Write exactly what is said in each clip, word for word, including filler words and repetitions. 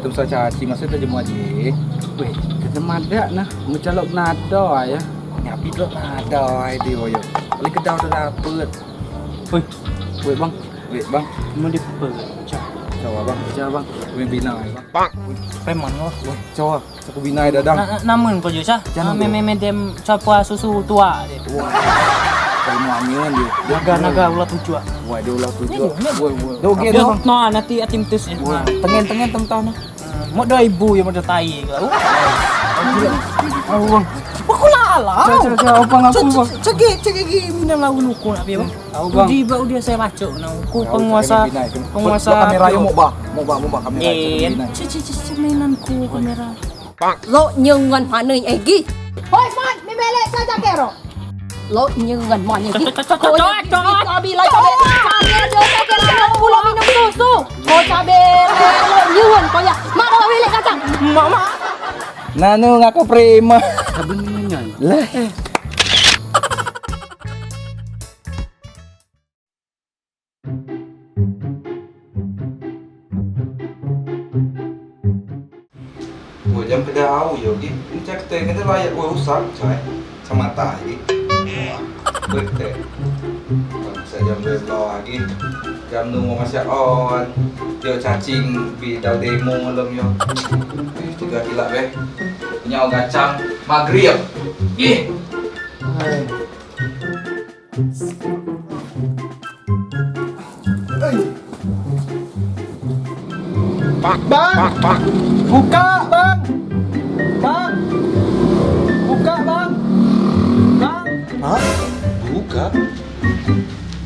Susah caci masa tu jemua je. Weh, kita madak nah, ngucalok nada ya. Nyapi tu nada ai dia yo. Beli kedau tu dapet. Weh, weh bang, weh bang. Mau dipecah. Cawa bang, pecah bang. Weh bina bang. Bang. Preman lo. Weh, cawa. Aku bina dadang. Namen ko jo sah. Jangan me me dem capua susu tua. Wah. Kalau mau angin dia. Naga naga ular tujuak. Wah, dia ular tujuak. Woi, woi. Dogen bang. No, nanti atim tes. Tengen tengen tentang. Mau dua ibu ya mau tai. Aku lala. Cek cek cek apa ngaku bang? Cek cek cek minum lagu nuku nak bang. Au bang. Uji ba uji saya baca nau. Ku penguasa penguasa. Kamera yo mok ba, mok ba, mok ba kamera. Cek cek cek mainan ku kamera. Lok nyengan panei egi. Hoi mat, mi belek saja kero. Lok nyengan panei egi. Ko ya bibit abi lai cabe. Cabe jo cabe lai pulo minum susu. Ko cabe lok nyengan ko ya. Mak dah belek kacang. Mak mak. Nanu ngako prima. Lah. Woi, jam kedau yo gi. Encak te kena layak woi usang cai. Sama tai. Woi te. Masa jam dua belas lagi. Jam nu mau masih on. Yo cacing bi dau demo lem yo. Ih, tiga kilo be. Nyau gacang magrib. Ih. Bang, buka bang, bang, buka bang, bang. Hah? Buka?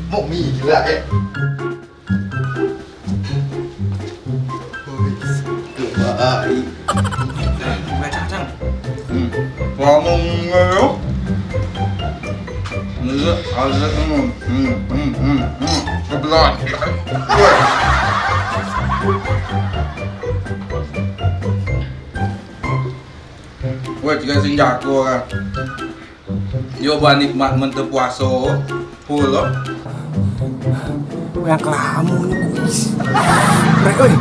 Mau mila eh? Baik. Ngomong ngeluh. Ngeluh, ada ngomong. Hmm, hmm, hmm, hmm. Kebelah. Woi, tiga senjata orang. Yo ba nikmat mente puaso. Pulo. Yang kelamu ni kuis. Rek oi.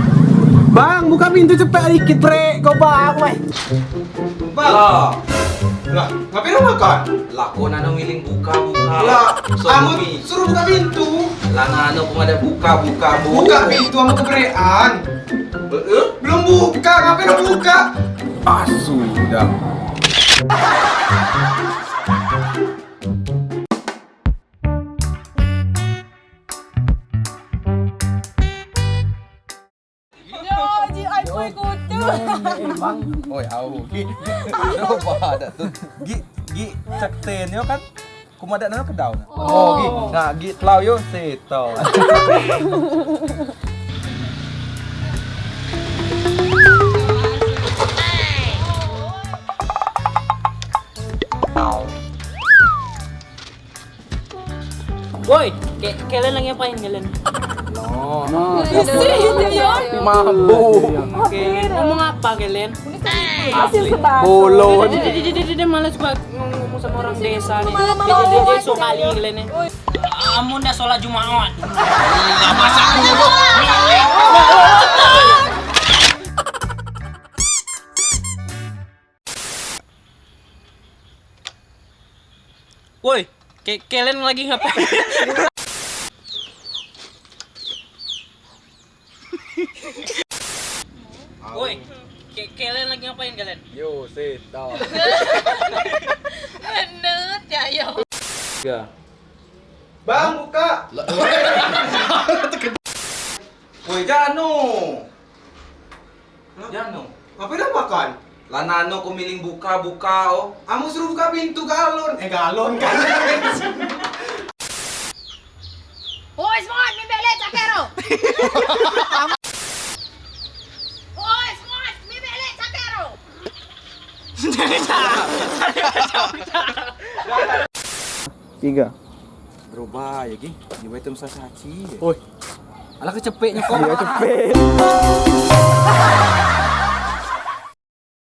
Bang, buka pintu cepet dikit, Brek. Kau bang, weh. Bang. Lah. Lah, ngapain lo makan? Lah, kau nano miling buka, buka. Lah, amun suruh buka pintu. Lah, nano pun ada buka, buka, buka. Buka pintu amun kebrean. Belum buka, ngapain lo buka? Ah, sudah. Yo, ji ai pui kutu. Oi, au, gi. Coba ada tu. Gi, gi, cak ten yo kan. Kumadak nano kedau na. Oh, gi. Nah, gi telau yo seto. Woi, ke kelen lagi apain kelen? No. Mabuk. Kelen ngomong apa kelen? Bolon. Dia males banget ngomong sama orang desa nih. Dia sok kali kelen nih. Amun dah sholat Jumat. Woi, ke kelen lagi ngapain? Woi, ke kelen lagi ngapain kelen? Yo, seto. Bener ya yo. Tiga. Bang, buka. Woi, Janu. Janu. Ngapain dah makan? Lah nano ko miling buka, buka o. Amu suruh buka pintu galon. Eh, galon kan. Oi, semua, mi belek cakero. Oi, semua, mi belek cakero. Tiga. Berubah ya, Gi. Di bawah itu mesra caci. Oi. Alah kecepeknya kok. Iya, cepek.